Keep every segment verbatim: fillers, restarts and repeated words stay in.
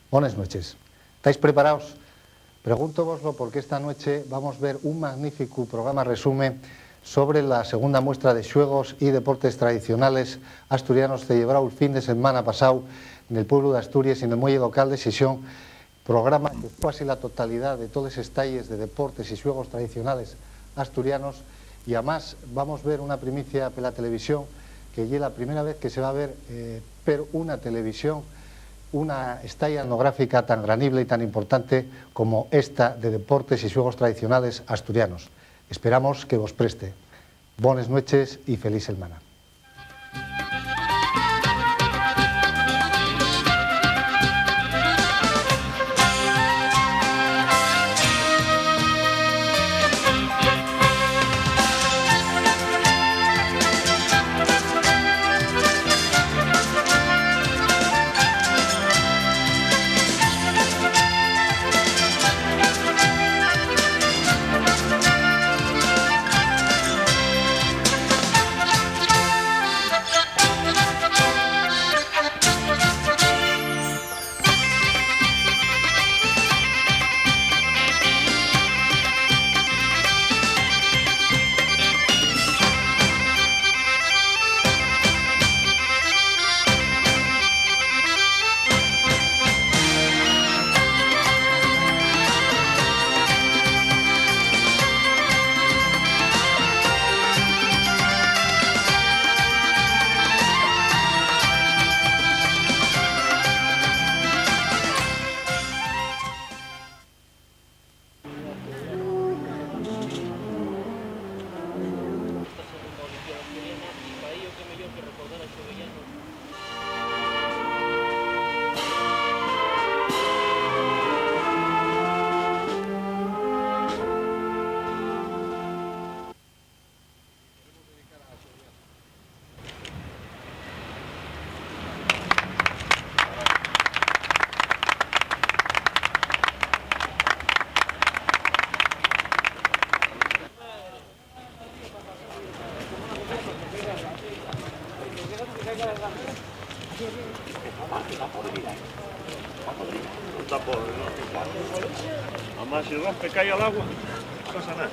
Bones nueches. ¿Tais preparaos? Pregúntovoslo porque esta nueche vamos ver un magníficu programa resume sobre la segunda muestra de xuegos y deportes tradicionales asturianos celebráu'l fin de semana pasáu nel pueblu d'Asturies y nel muelle local de Xixón, programa que cuasi la totalidá de toles estalles de deportes y xuegos tradicionales asturianos. Y amás vamos ver una primicia pela televisión, que ye la primera vez que se va ver, eh, per una televisión, una estalla etnográfica tan granible y tan importante como esta de deportes y xuegos tradicionales asturianos. Esperamos que vos preste. Bones nueches y feliz selmana. Está podre, ¿no? Además, si rompe, cae al agua, no pasa nada.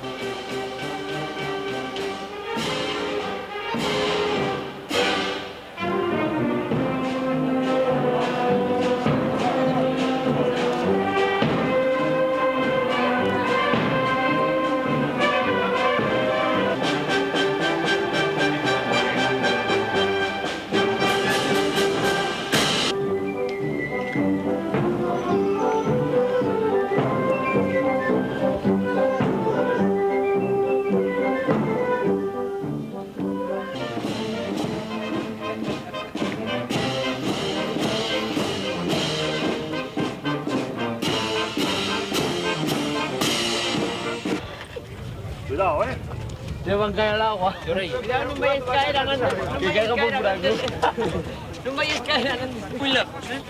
Cuidado, ¿eh? Te van a caer al agua. Cuidado, no vayas a caer a nada. Que caiga por aquí. No vayas a caer a nada. Muy lejos, ¿eh?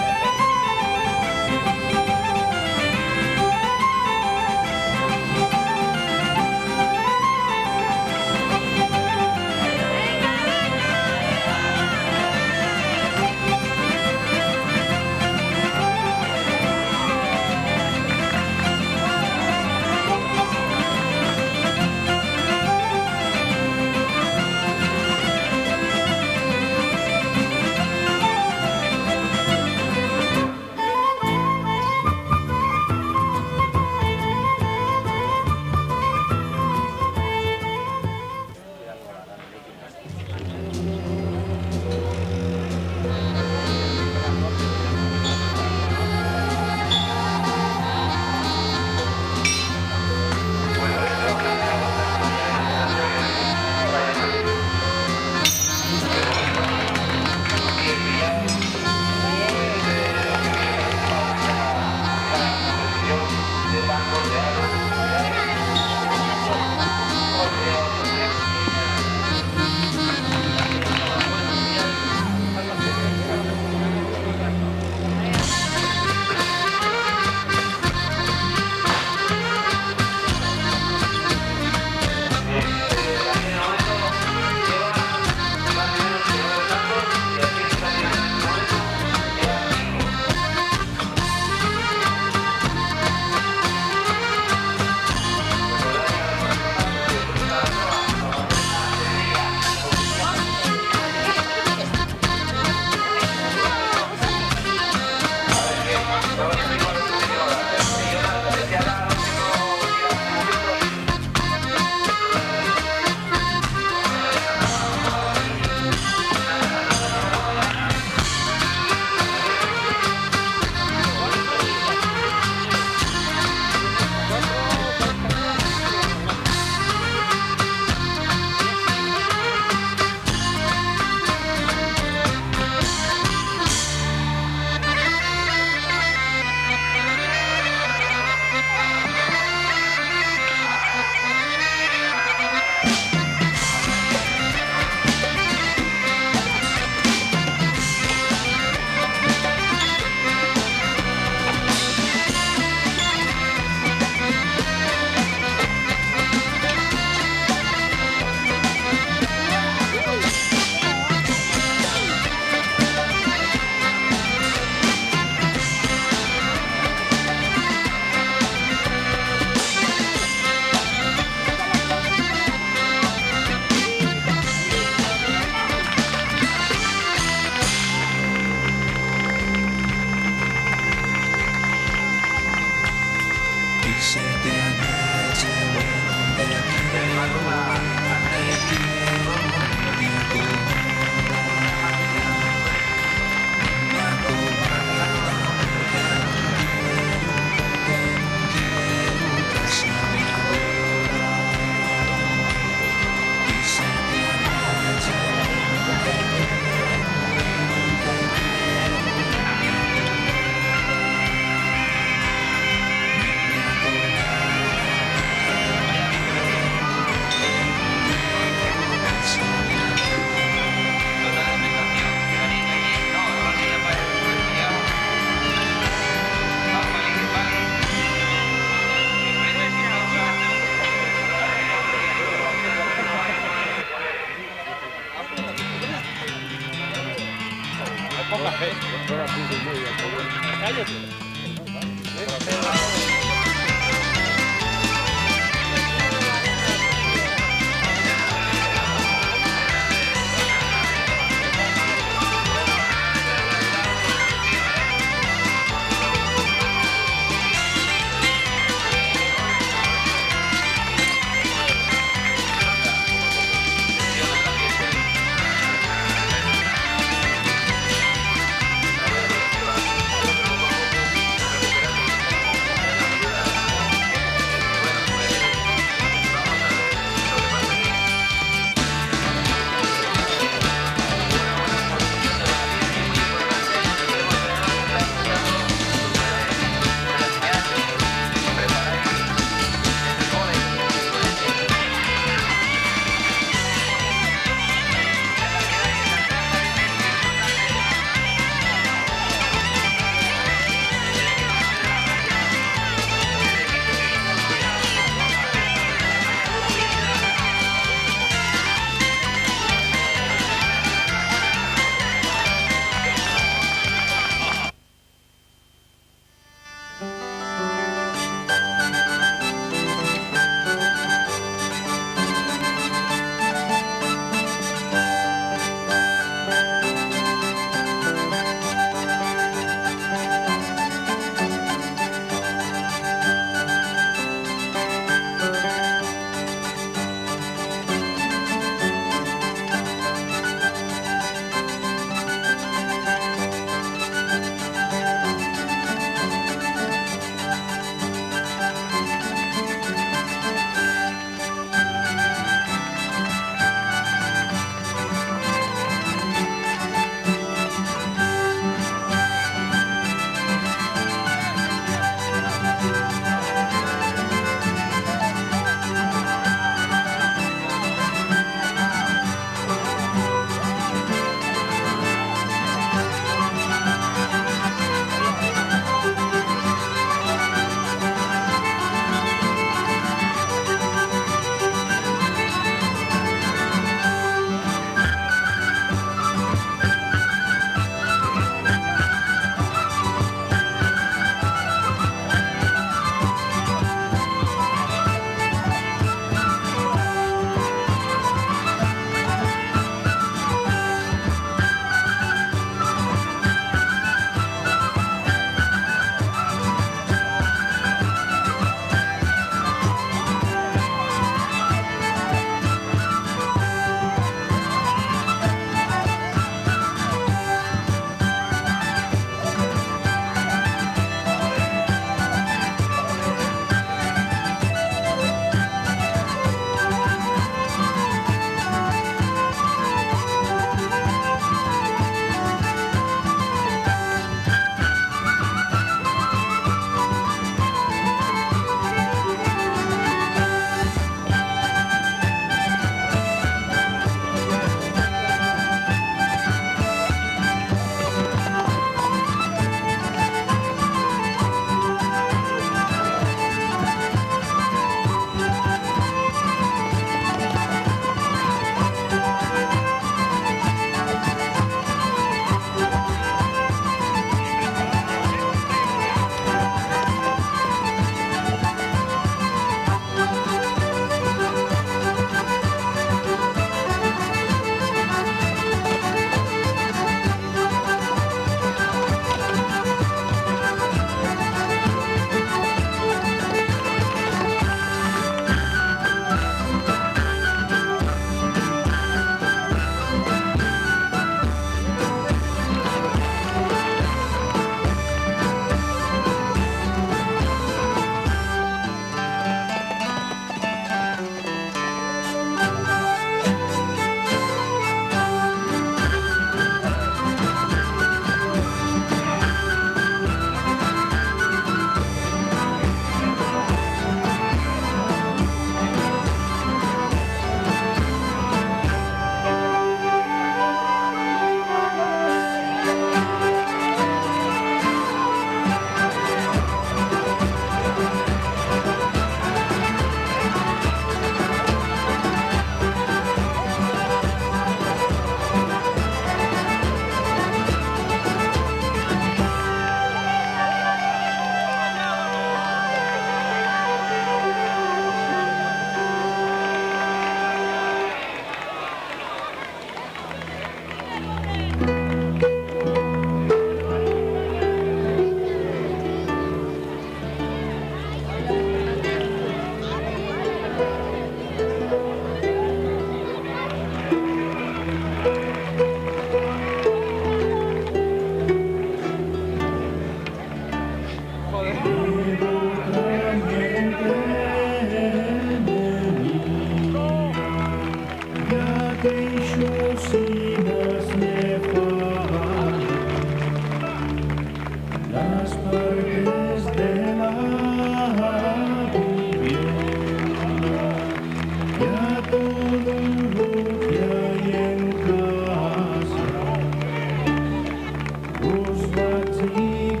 Los bachicantes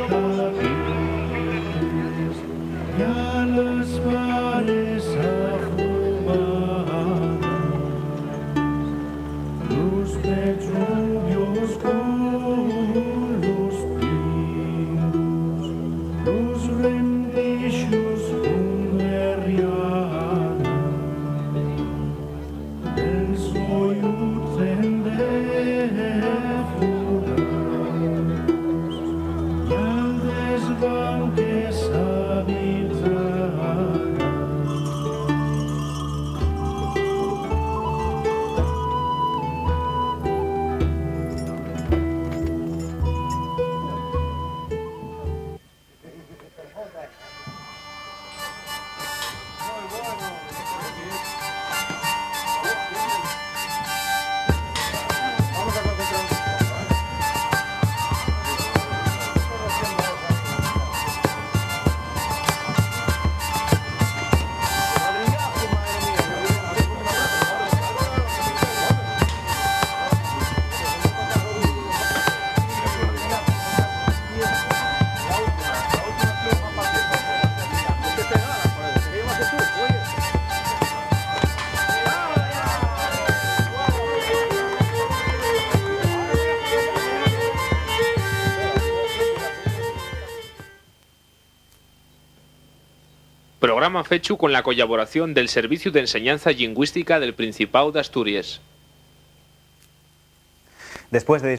tapientes ya las pares afumadas, los pechuguios con los pinos, los rendixos con guerrianas. El soyu tren de furgás, y al desván que s'avitrará. Programa fechu con la collaboración del Serviciu d'Enseñanza Llingüística del Principáu d'Asturies. Después de